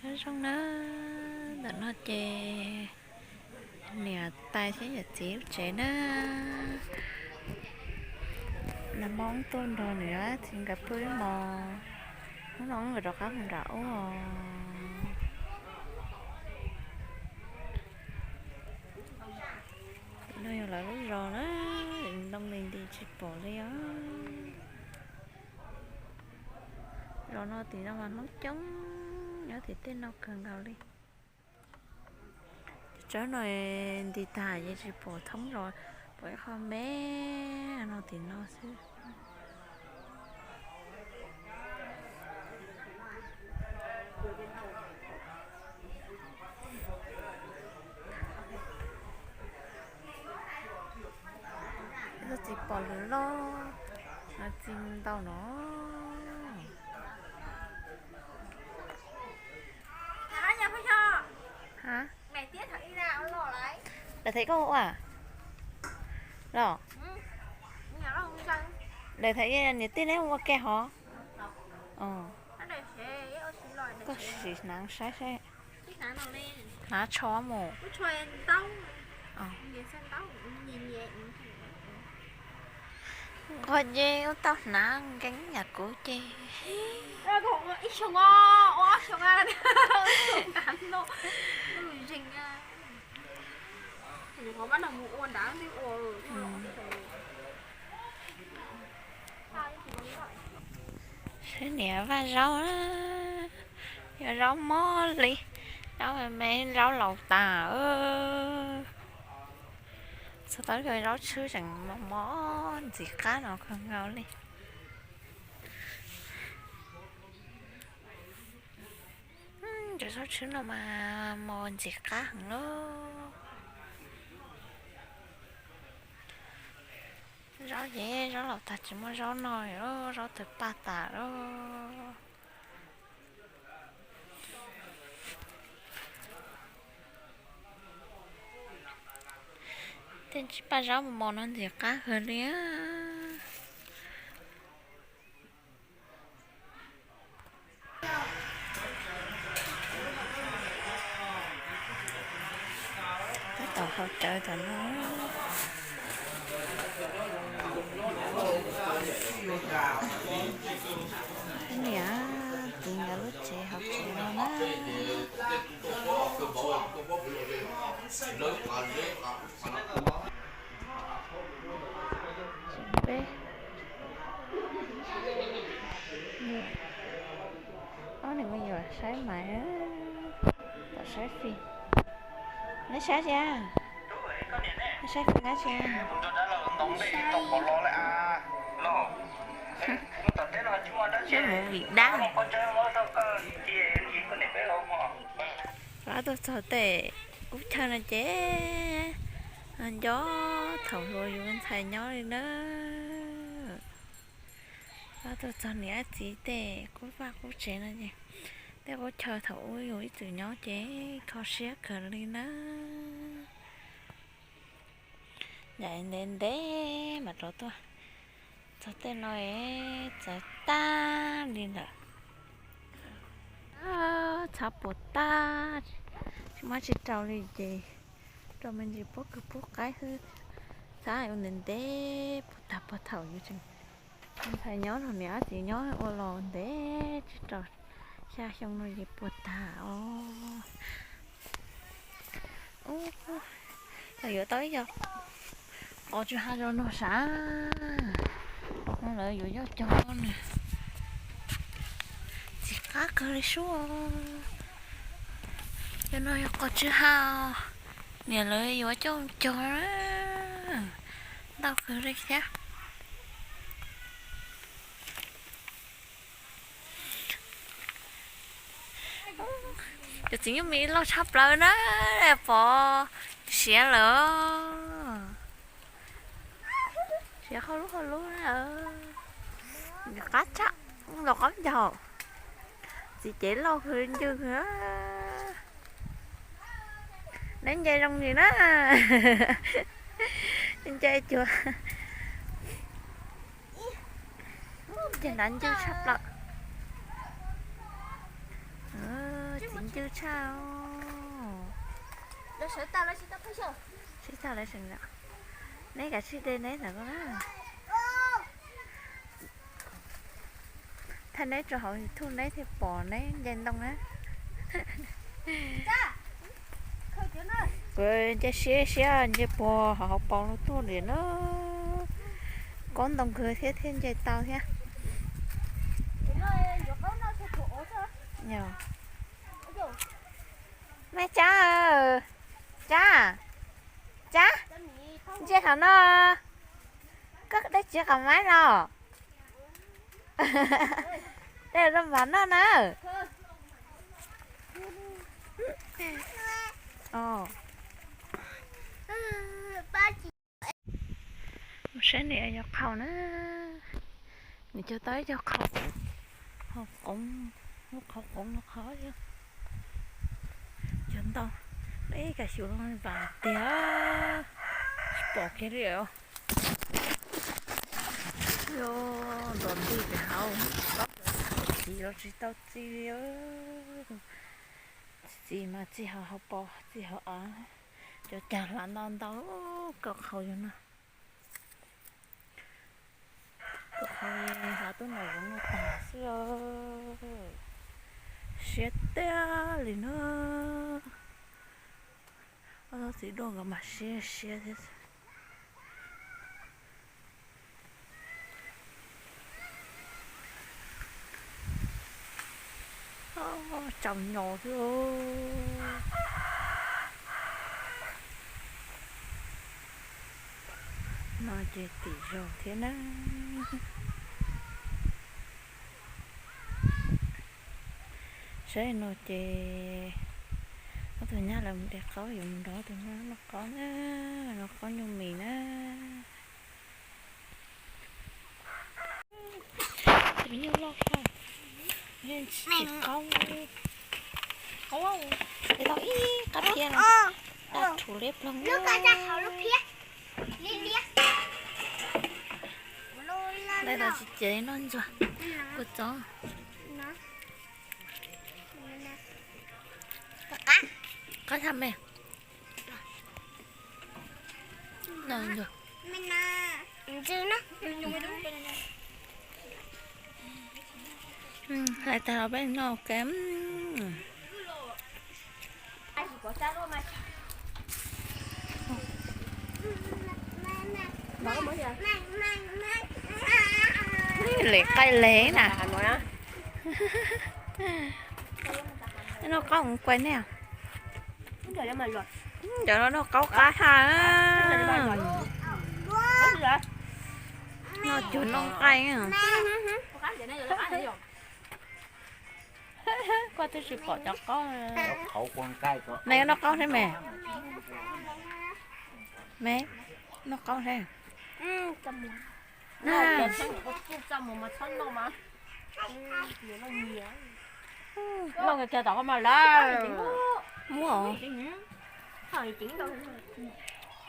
Nyob zoo na, ntawm no ces niam tais thiab yawm txiv lub tsev na. Nag hmo tuaj nrog niam txiv nkawd pw ib hmos, hnub no nkawd rov qab mus nram ub os. Tim no yog lawv lub zos na, ntoo li nti tsis pom li os. Zos no tim no mas Hmoob coob, nyob tim tej no kawg nkaus li. Tsawb no nti tag ces tsis pom thoob zos, pom ib qho me no tim no xwb. Tsis pom lawv loj, lawv txi ntau no. Lawv tham koj ua los? Lawv tham niam tij neb ua ke hov. Koj sim hnav saib seb. Hnav tsho mus. Nqos ces ua tau hnav nkees yam kuv ces. Saib niam vaj zaub, yog zaub mob li, zaub me me, zaub laus tas. Txog tau cov zaub tshwb tseem mos mos ntxim qab no kawg nkaus li. Cov zaub tshwb no mas mos ntxim qab heev lauj. Zaub ces zaub laus tas tsis muaj zaub noj li, zaub tawg paj tas lauj. Tej ntsib paj zaub mos mos no ntxim qab kawg li. Tab tom haus cawv tom no. Niam txiv nkawd lub tsev haus cawv no na. Peb, ob niam me nyuam saib maiv, tom saib fim. Neb saib tsi? Neb saib fim dab tsi? Saib movie dab. Rov tuaj txog tej kub chaw no ces nco thaum hluas yus ntxhais nyob li na. Rov tuaj txog niam txiv tej kub vaj kub tsev no ces tej kub chaw thaum ub yus ib txwm nyob ces kho siab kawg li na. Ncaim ntev ntev mas rov tuaj txog tej no es txawv tag li lawm. Txhab puas tag, tsis muaj tsis rau li ces rau me ntsis puab kwv puab qaib xwb. Txhab ua ntev ntev puas tag puag thaum yus tseem ntxhais nyob no, niam txiv nyob ua los ntev tsis rau xya xyoo no ces puas tag os. Lawv yuav tau ib co qos tsw ha rau no sav, no lawv yuav coj cog na. Ntxim qab kawg li sub. Cov no yog qos tsw ha, niam lawv yuav coj cog na. Ntau kawg li thiab. Cov txiv nyuj mis loj tshaj plaws na, pom siav lawm. Siav qhov lub qhov lub na. Qab tshaj, los qab ncaug. Txiv cev loj kawg ncw kawg. Neb nce zoo li na. Nce cuag ceg ntav ncw tshaj plaws. Txiv Ncw tshaj. Sib tag lawv seem no. Neb kav tsij de neb ntawm ko na. Thaij neb rau hauv YouTube neb thiaj pom neb nce ntoo na. Kuv nce siab siab nce puag hauv paus no tuaj li na. Kob ntoo kawg thiab thiaj nce tau thiab. Me Tsab, Tsab, Tsab, ntsia qhov no, koj dej txiv qhov mab no, dej rau npam noj na. Mus saib nws yuav qhaus na. Nws cog tau ib co qhaus, qhaus qoov, lub qhaus qoov no qhaus, cog ntau, ib kas xyuas no vam tiag, tsis pom kiag li os. Nrov nti pem hauv, txiv los tsis tau txi li. Txiv mas txi hauv hauv paus, txi hauv av, cov cag hlav ntau ntau, kaum qhaus yog no. Kaum qhaus hlav tuaj nram zoov no tag xwb. Siab tiag li na. Ob txiv duaj nkawd mas siab siab thiab. Tsaus nyos xwb. No ces tim zaug thiab na. Saib no ces ob tug nyab lawv mus de qaub, yuav mus nrog ob tug nyab noj qaub na, noj qaub nyuj mis na. Tus nyuj loj kawg, qaub, qaub, tau ib qab phiab no, daj rhuv liab ploog. Ntawm no tsis ces noj ntxuag kua txob. Qab tshaj me. Hlais tag los peb noj ua ke. Lem qaij le na. Noj qaub mus kuaj nej. Cov no noj qaub qab haj. Noj cuag noj nqaij. Koj twb tsis pom cov qaub. Neb noj qaub thiab me? Me, noj qaub thiab. Noj kiag tom qab mas lawm. Muab os.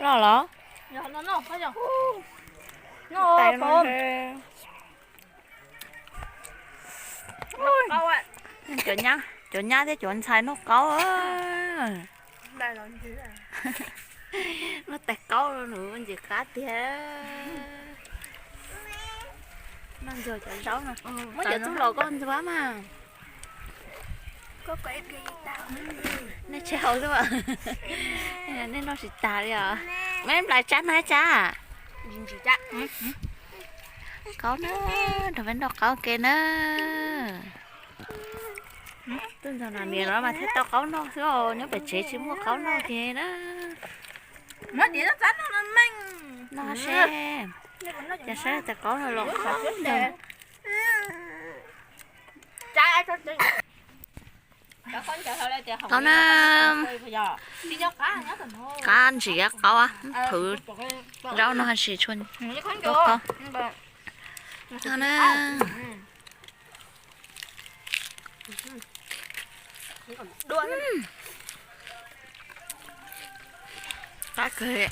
Loj los? Tais no. Cov nyab, cov nyab thiab cov ntxhais noj qaub. Noj tais qaub nws ntxim qab tiag. Noj ntxuag cov zaub no. Muab cov txuj laus koj ntxuag mas. Nej tseg hauv xwb. Nej noj tsis tas li os. Me nplais tsab na tsab. Qaub na, nrog peb noj qaub ke na. Tuaj nrog niam los mas thiaj tau qaub noj xwb os, nyob pem tsev tsis muaj qaub noj ke na. Noj seb, cas saib tais qaub no los qab. Qaub na, qab ntsim qaub, phwv zaub no hais tsis tshua qaub na. Qab kawg.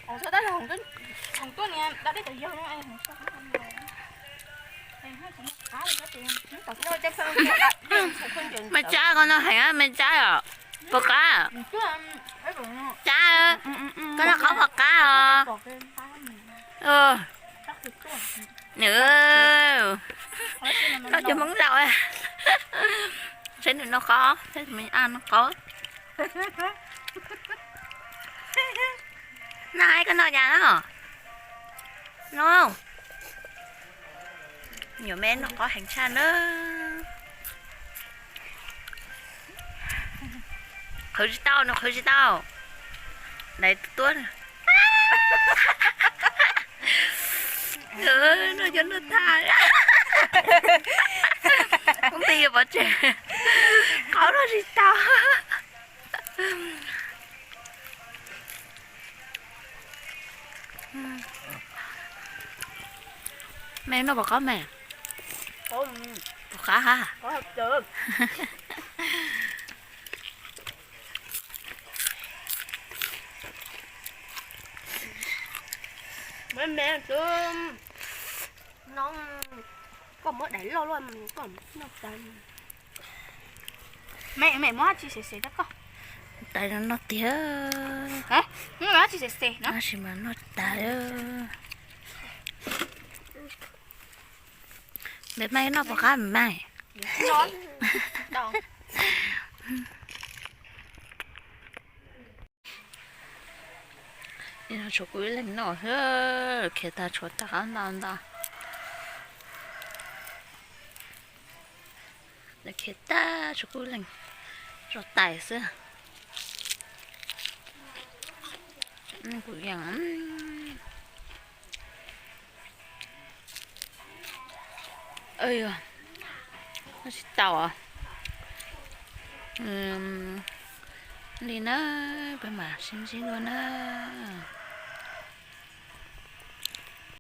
Me Tsab koj noj heev Me Tsab os. Puas qab? Tsab, koj noj qab puas qab os? Noj cov Hmoob laus, saib nws noj qab, saib tus me nyuam noj qab. Noj, koj noj cas no? No, nyuam me noj qab heev tshaj na. Qhwv tsis tau, nws qhwv tsis tau. Dais tuab, noj cov noj tag. Ub, nti yuav pov tseg, qab noj tsis tau. Me noj puas qab me? Puas qab ha? Me, me, no, koj muab daim loj luaj koj noj tas. Me, me muab dab tsi xem xem rau koj? Tais no noj tiag. Muab dab tsi xem xem no? Tab sis mas noj tas. Npem mas noj puas qab npem mas? Tshuav kuv ib leeg noj xwb, khiav tag tshuav tag qab ntau ntau. Khiav tag tshuav kuv ib leeg zov tais xwb. Kuv yeej noj tsis tau. Li na, peb mam sib ntsib dua na.